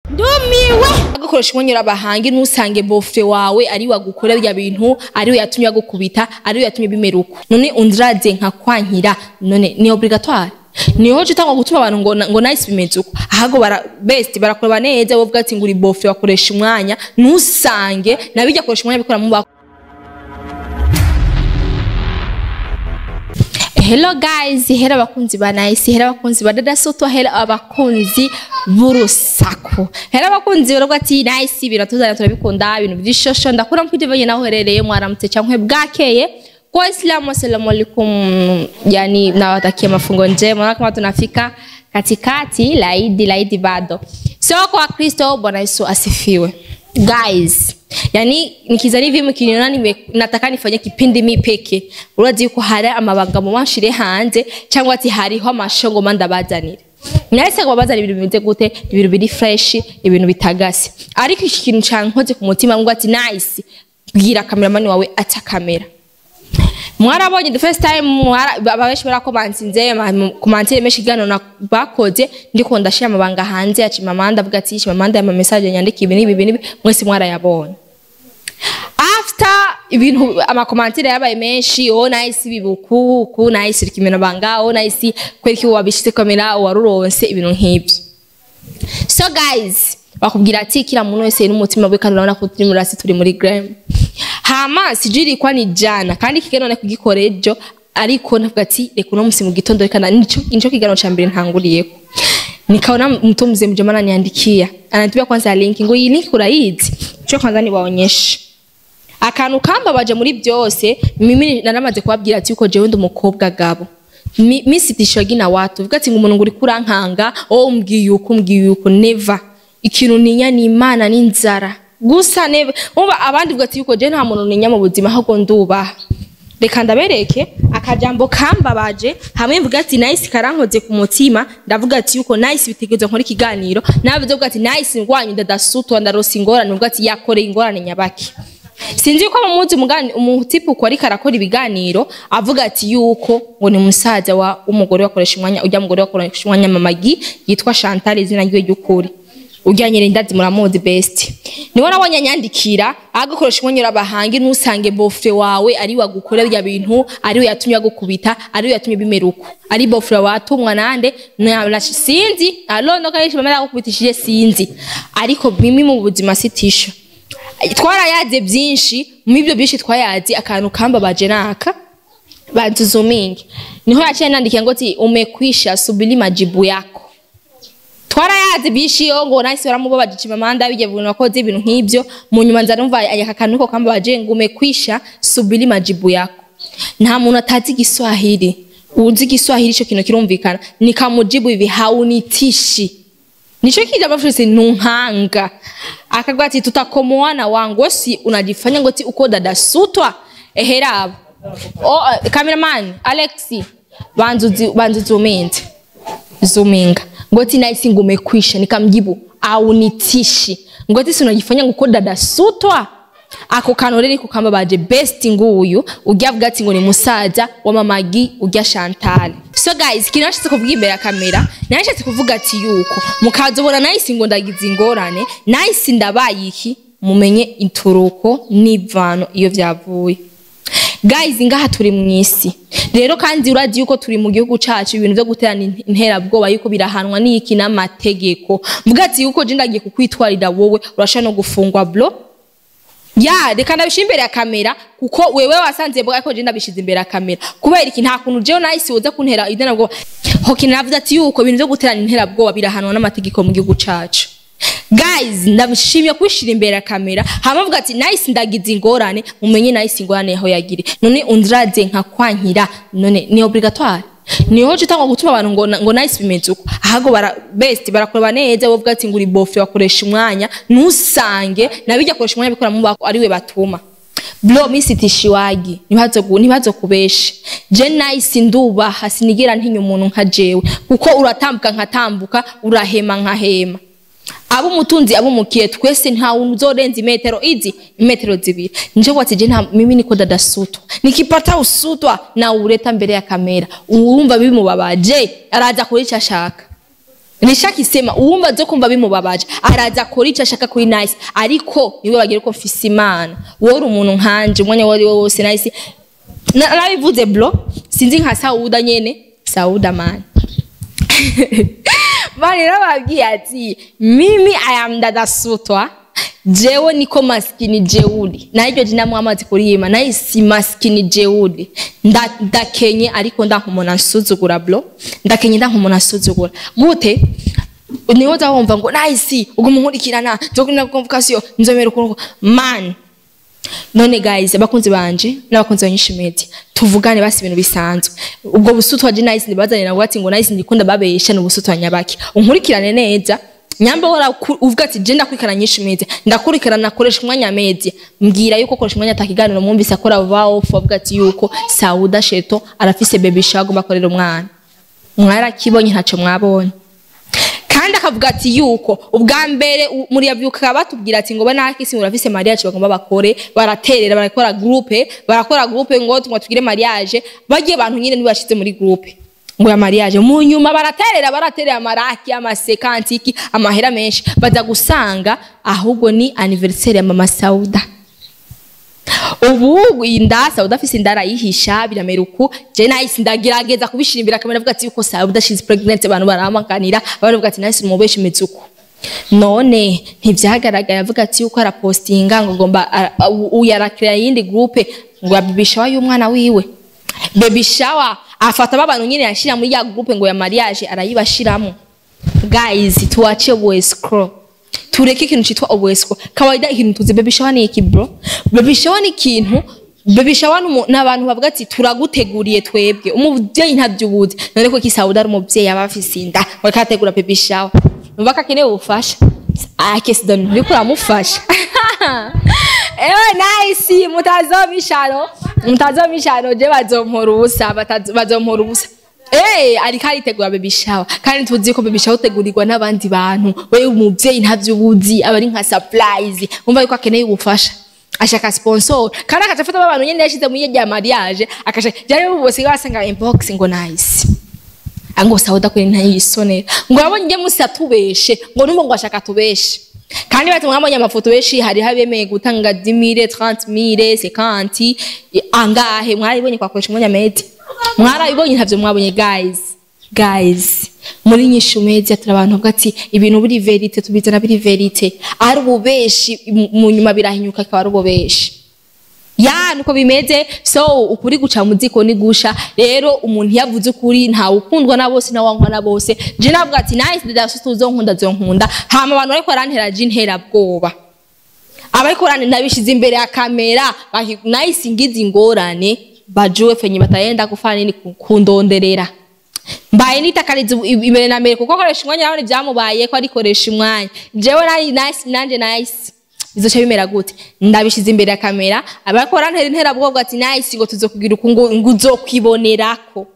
Ndumiwe. Agakoresha umwanya abahangi ntusange beau-frère wawe ari wagukora bya bintu, ari we yatumye agukubita, ari we yatumye bimera uko. None undraze nka kwankira, none ni obligatoire? Niho utangwa gutuma abantu ngo nice bimeze uko. Ahubwo bara best barakureba neza, wovuga ati nguri beau-frère wakoresha umwanya, ntusange nabijya koresha umwanya bikora mu. Hello guys, hello abakunzi ba Nice, hello abakunzi ba Dada Soto, hello abakunzi b'urusaku. Hello abakunzi baravuga ati Nice biratuzana turabikunda ibintu by'ishosho, ndakura mkwite banye naho herereye mwaramutse cyangwa bwakeye. Kwa Islamu assalamu alaikum, yani nawatakia mafungo njema kama tunafika katikati la Idi, la Idi bado. So kwa Kristo Bwana Yesu asifiwe. Guys, yani nikizani hivi mkiniona nataka nifanye kipindi mi peke. Urazi yuko hari amabanga mu manshire hanze cyangwa ati hariho amashongo mandabazanira. Nahise ngo bazana ibintu bimeze gute, ibintu biri fresh, ibintu bitagase. Ariko iki kintu cankoze ku mutima ngo ati Nice, bwira cameraman wawe ata kamera. Mwarabonye the first time ababeshi barakomansinze komantire menshi gano na bakoze ndiko ndashira amabanga hanze ya Chimamanda, avuga ati Chimamanda ya message nyandika ibi nibi nibi, mwese mwarayabonye. After ibintu amakomantire yabaye menshi, oh Nice bibuku ku Nice rikimena banga, oh Nice kwereka wabishitse kamera waruronse ibintu nk'ibyo. So guys, bakubwira ati kila muntu wese n'umutima we kandi urabona ko turi muri rasi, turi muri gram. Hama sijiri kwa ni jana kandi kigano na kugikora ejo, ariko navuga ati reka uno musi mu gitondo reka nico kigano ca mbere ntanguriyeko. Nikaona mtu mzee mjomana niandikia, anatubia kwanza link, ngo iyi link urayizi, cyo kwanza nibaonyeshe. Akantu kamba baje muri byose, mimi naramaze kubabwira ati uko jewe ndi umukobwa gabo. Mi sitishogi na watu, vuga ati ngo umuntu nguri kurankanga, oh umbwiye uko umbwiye uko, never. Ikintu ninya ni Imana n'inzara. Gusa nebe umva abandi vuga ati yuko je nta muntu ninya mu buzima ahubwo ndubaha. Reka ndabereke akajambo kambabaje hamwe mvuga ati Nice karankoze ku mutima, ndavuga ati yuko Nice bitegerezwa nkora ikiganiro, navuze vuga ati Nice ngwanyu ndadasutwa ndarosa ingorane, mvuga ati yakoreye ingorane nyabaki. Sinzi yuko mumuzi mugani umutipu ko ariko arakora ibiganiro avuga ati yuko ngo ni musaza wa umugore wakoresha umwanya, ujya mugore wakoresha umwanya mamagi yitwa Chantal izina ryiwe ry'ukuri. Ujyanye n'indazi muramuzi best. Niwe nabonye nyandikira agakoresha umwanya abahangi ntusange beau-frère wawe ari wagukora bya bintu, ari we yatumye agukubita, ari we yatumye bimera uko. Ari beau-frère watumwa nande na sinzi, alondo kayishi bamera agukubitishije sinzi. Ariko mimi mu buzima sitisha. Twarayaze byinshi, mu ibyo byinshi twayazi akantu kambabaje naka bantuzumingi. Niho yaciye nandikiye ngo ati umekwisha subiri majibu yako. Twarayaze byinshi yo ngo Nice baramubabaje Chimamanda bijye buntu wakoze ibintu nk'ibyo, mu nyuma nza numva aka kantu ko kambabaje ngo umekwisha subiri majibu yako. Nta muntu atazi Igiswahili, uzi Igiswahili ico kintu kirumvikana, nikamujibu ibi haunitishi. Nico kija bafuse nunkanga. Akagwa ati tutakomoana wangu si unajifanya ngo ati uko dada sutwa eherabo. Oh cameraman Alexi banzu zoominga. Zoominga. Ngoti Nice ngumekwisha, nikamjibu aunitishi. Ngoti si unajifanya ngo uko dada sutwa. Ako kantu rero kukamba baje best nguyu ujya avuga ati ngo ni musaza wa mamagi ujya Chantal. So guys, kinashatse kuvuga imbere ya kamera, nashatse kuvuga ati yuko mukazobona Nice ngo ndagize ingorane, Nice ndabaye iki, mumenye inturuko n'ivano iyo vyavuye. Guys, ngaha turi mwisi. Rero kandi urazi yuko turi mu gihugu cacu ibintu byo guterana interabwoba yuko birahanwa n'iki n'amategeko. Mvuga ati yuko je ndagiye kukwitwarira wowe urashobora no gufungwa bro. Ya, reka ndabishyira imbere ya kamera kuko wewe wasanze bwa ko je ndabishize imbere ya kamera. Kubera iki nta kuntu jewe Nice woza kuntera interabwoba. Hoki navuze ati yuko ibintu byo guterana interabwoba birahanwa n'amategeko mu gihugu cacu. Guys, ndabishimye kwishira imbere ya kamera. Hama mvuga ati Nice ndagize ingorane, mumenye Nice ingorane yaho yagire. None undraze nka kwankira, none ni obligatoire? Niho utangwa gutuma abantu ngo Nice bimeze uko. Ahubwo bara best barakureba neza, wovuga ati nguri beau-frère wakoresha umwanya, ntusange nabijya koresha umwanya bikora mu bako ari we batuma. Bro mi sitishiwagi, ntibazo kubesha. Je Nice ndubaha sinigira ntinya umuntu nka jewe, kuko uratambuka nkatambuka, urahema nkahema. Abo umutunzi abo mukiye twese nta uzorenza imetero izi imetero zibiri. Nje kwati je nta mimi niko dada sutwa. Nikipata usutwa na ureta mbere ya kamera. Urumva bimubabaje araza kuri icyo ashaka. Nishakisema uwumva zo kumva bimubabaje araza akora icyo ashaka kuri Nice, ariko niwe bagira ko mfise Imana. Wowe uri umuntu nkanje, umwanya wari wo wose Nice narabivuze bro, sinzi nka Sauda nyene, Sauda man. Bari nababwiye ati mimi I am Dada Sutwa, jewe niko maskini jeuli, na iryo jina mwamazi kuriyima naye si maskini jeuli. Ndakenye ariko ndankumona nsuzugura bro, ndakenye ndankumona nsuzugura gute? Niho uzahomva ngo Nice uguma unkurikirana, nzokunda convocation, nzomera ukuntu man. None guys, abakunzi banje n'abakunzi ba Nyinshi Media, tuvugane basi ibintu bisanzwe. Ubwo busutwa je Nice ndibazanira ngo ati ngo Nice ndikunda babesha n'ubusutwa nyabaki. Unkurikirane neza nyamba wora uvuga ati je ndakurikirana Nyinshi Media, ndakurikirana nakoresha umwanya media, mbwira yuko koresha umwanya atakiganiro mwumvise akora vaof avuga ati yuko Sauda Sheto arafise baby shower agomba akorera umwana. Mwarakibonye ntaco mwabonye. Kandi akavuga ati yuko ubwa mbere muri yavyuka batubwira ati ngo banakisi murafise mariage bagomba bakore, baraterera barakora groupe, barakora groupe ngo tumwa tugire mariage, bagiye abantu nyine nibashize muri groupe ngo ya mariage, mu nyuma baraterera baraterera amaraki amasekantiki amahera menshi, baza gusanga ahubwo ni anniversaire ya mama Sauda. Ubu inda Sauda afise indara yihisha birameruku, je Nice ndagerageza kubishimbira kamera avuga ati yuko Sauda she's pregnant, abantu baramakanira baravuga ati Nice umubeshi mizuko. None ntivyagaragaye avuga ati yuko arapostinga ngo ngomba uyarakira yindi groupe ngo ya baby shower y'umwana wiwe. Baby shower afata babantu nyine yashira muri ya groupe ngo ya mariage arayibashiramo. Guys, tuache uescrow. Tureke ikintu citwa uescrow. Kawaida ikintu tuzi baby shower ni iki bro? Baby shower ni ikintu, baby shower n'abantu bavuga ati turaguteguriye twebwe. Umuvyeyi ntavyubuzi. None ko kisauda ari umuvyeyi aba afise inda, bakategura baby shower. Numva kakeneye ubufasha. Akesi don uriko uramufasha. Ewe Nice mutazomisharo, mutazomisharo je bazompora ubusa, bazompora ubusa. Ariko aritegura baby shower. Kandi tuzi ko baby shower utegurirwa n'abandi bantu. Wewe umuvyeyi ntavyubuzi, aba ari nka surprise. Umva yuko akeneye ubufasha. Ashaka sponsor. Kandi akacafata abantu nyene yashize mu ya mariage, akasha jari bose basanga inbox ngo Nice. Ango Sauda kuri ntayisonera. Ngo abonye nge musi atubeshe, ngo numva ngo ashaka tubeshe. Kandi bati mwabonye amafoto beshi hari habemeye gutanga 10000, 30000, 50 angahe mwaribonye kwakoresha umwanya media. Mwarabibonye ntavyo mwabonye guys. Guys, muri Nyinshi Media turabantu bavuga ati ibintu biri verite tubizana biri verite. Ari ububeshi mu nyuma birahinyuka akaba ari ububeshi. Ya nuko bimeze, so ukuri guca muziko ni gusha. Rero umuntu yavuze ukuri nta ukundwa na bose na wankwa na bose. Je navuga ati Nice Dada tuzonkunda zonkunda. Hama abantu ariko arantera je ntera bwoba. Abariko nabishize imbere ya kamera, Nice ngize ingorane bajuwe fenye batayenda gufana nini kundonderera. Mbaye nitakariza imbere na mbere kuko koresha umwanya nabone byamubaye ko arikoresha umwanya. Jewe Nice nanje Nice bizoca bimera gute? Ndabishize imbere ya kamera, abariko barantera intera bwoba ati Nice ngo tuzokugira uku ngo uzokwibonerako.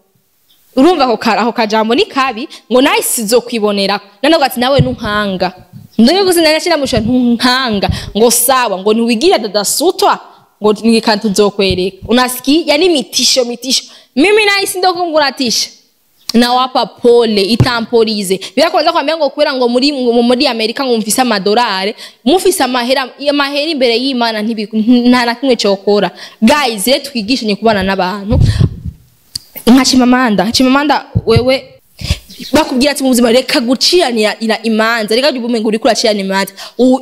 Urumva ko karaho kajambo ni kabi ngo Nice uzokwibonerako. None ngo ati nawe nunkanga. Ndoye gusa nashira musha ntunkanga ngo sawa ngo ntiwigira Dada Sutwa ngo nikantu nzokwereka. Unasikia? Yani mitisho mitisho. Mimi Nice ndo kunguratisha. Nawapa pole itamporize. Birakoza kwambia ngo kwera ngo muri Amerika ngo mfise amadolari, mufise amahera amahera imbere y'Imana nta na kimwe cokora. Guys, rero twigishanye kubana n'abantu. Nka Chimamanda, Chimamanda wewe bakubwira ati mu buzima reka guciranira imanza, reka ubumengo uri kuracirana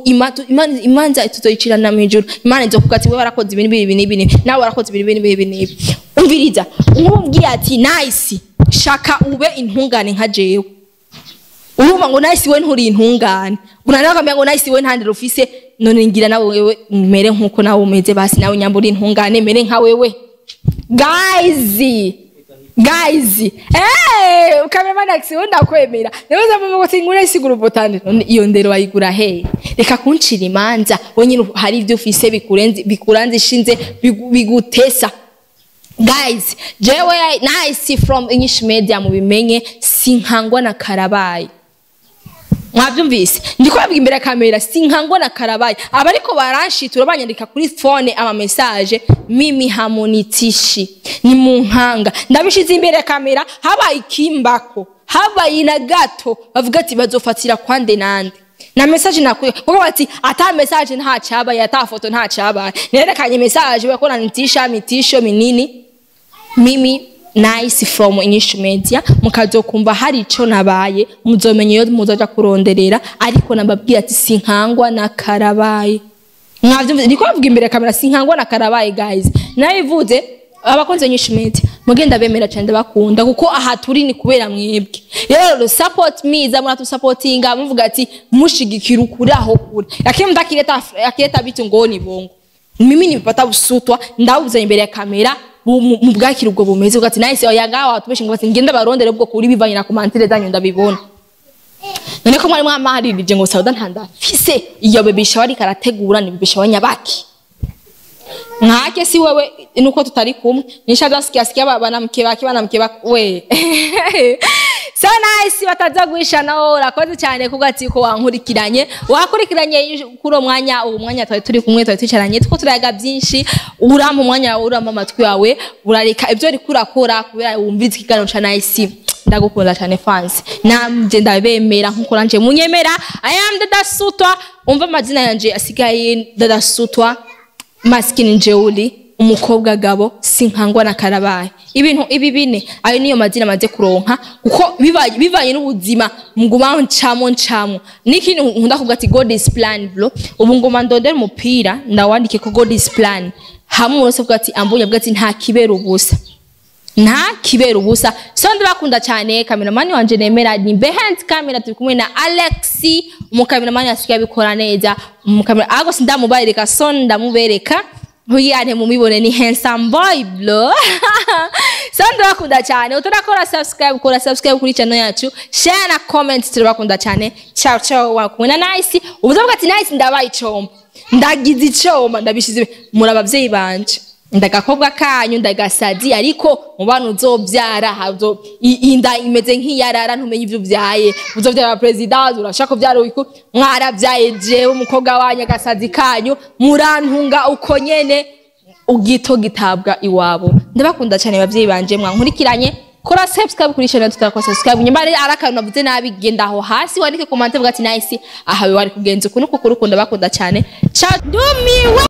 imanza. Imanza tuzoyicirana mu ijuru. Imana izokuvuga ati wewe warakoze ibintu ibi n'ibi n'ibi, nawe warakoze ibintu ibi n'ibi n'ibi. Umviriza, umubwiye ati Nice shaka ube intungane nka jewe. Urumva ngo Nice we nturi intungane. Unanaka ngo Nice we ntandira ufise, none ngira nawe wewe mere nkuko nawe umeze, basi nawe nyambura intungane mere nka wewe. Guys, guys, cameraman Axi ndakwemera. Nibaza mama ngo singure sigura ubutane. None iyo ndero bayigura he? Reka kuncira imanza. Wenyine hari ivyo ufise bikurenze bikuranze ishinze bigutesa. Guys, jewe Nice from English Media mubimenye sinkangwa na karabaye. Mwavyumvise? Ndiko babwira imbere ya kamera sinkangwa na karabaye. Abariko baranshitura banyandika kuri phone ama message mimi hamunitishi. Ni munkanga. Ndabishize imbere ya kamera habaye ikimbako. Habaye na gato bavuga ati bazofatira kwande nande na message nakuye, kuko bati ata message nta cyabaye, ata foto nta cyabaye. Nerekanye message bakora nitisha mitisho minini. Mimi Nice from Inyishu Media, mukazokumva hari ico nabaye, muzomenya iyo muzoja kuronderera. Ariko nababwira ati sinkangwa na karabaye. Mwavyumvise, ndiko bavuga imbere ya kamera, sinkangwa na karabaye guys. Nabivuze, abakunze Inyishu Media mugenda bemera cyane, ndabakunda, kuko aha turi ni kubera mwebwe. Rero support me, za muratusapotinga, muvuga ati mushigikira ukuri aho kure, lakini mtakileta akileta bitu ngo ni bongo. Mimi nimepata busutwa, ndabuza imbere ya kamera mu bwakira ubwo bumeze ugatsi Nice oya ngawa watubeshe ngo bati ngenda barondere ubwo kuri bivanye na commentaire zanyu ndabibona. None ko mwari mwamaharirije ngo Sauda ntandafise iyo baby shower ariko arategura, ni baby shower nyabaki nkake? Si wewe nuko tutari kumwe nishaza sikia sikia baba mke baki bana mke baki we. So Nice bataza guhisha nawo. Urakoze cyane kuko ko wankurikiranye, wakurikiranye kuri uwo mwanya, uwo mwanya twari turi kumwe, twari twicaranye two turayaga byinshi. Urampa umwanya wawe, urampa amatwi yawe, urareka ibyo uriko urakora kubera wumvise ikiganiro ca Nice. Ndagukunda cyane fans, nanje ndabemera nkuko nanje munyemera. I am Dada Sutwa. Umva amazina yanje asigaye, Dada Sutwa, maskini njeuli, umukobwa gabo, sinkangwa na karabaye. Ibintu ibi bine, ayo niyo mazina maze kuronka kuko bivanye n'ubuzima muguma ncamo ncamo. N'ikindi nkunda kuvuga ati God is plan bro. Ubu ngoma ndondera umupira ndawandike ko God is plan, hamwe umuntu avuga ati ambonye avuga ati nta kibera ubusa, nta kibera ubusa. So ndabakunda cyane. Cameraman wanje nemera ni behind camera, turi kumwe na Alexi, umukameramani asigaye abikora neza. Umukamera ago sindamubereka, so ndamubereka huyane mumibone, ni handsome boy bro. So ndabakunda cyane. Utarakora subscribe, kora subscribe kuri channel yacu, share na comment. Turabakunda cyane. Ciao ciao. Wakumwe na Nice. Ubuzavuga ati Nice ndabaye icomba, ndagize icomba, ndabishize muri abavyeyi banje, ndagakobwa kanyu, ndagasazi. Ariko mu bana uzovyara hazo inda imeze nk'iyarara, ntumenye ivyo uvyaye. Uzovyara president, urashaka kuvyara uku, mwaravyaye jewe umukobwa wanyu, agasazi kanyu, murantunga uko nyene, ugito gitabwa iwabo. Ndabakunda cyane bavyeyi banje mwankurikiranye. Kora subscribe kuri channel tutarakora subscribe. Nyuma ari arakantu navuze nabi, genda aho hasi wandike comment, uvuga ati Nice aha wari kugenza ukuntu, kuko urukunda bakunda cyane. Ciao, ndumiwe.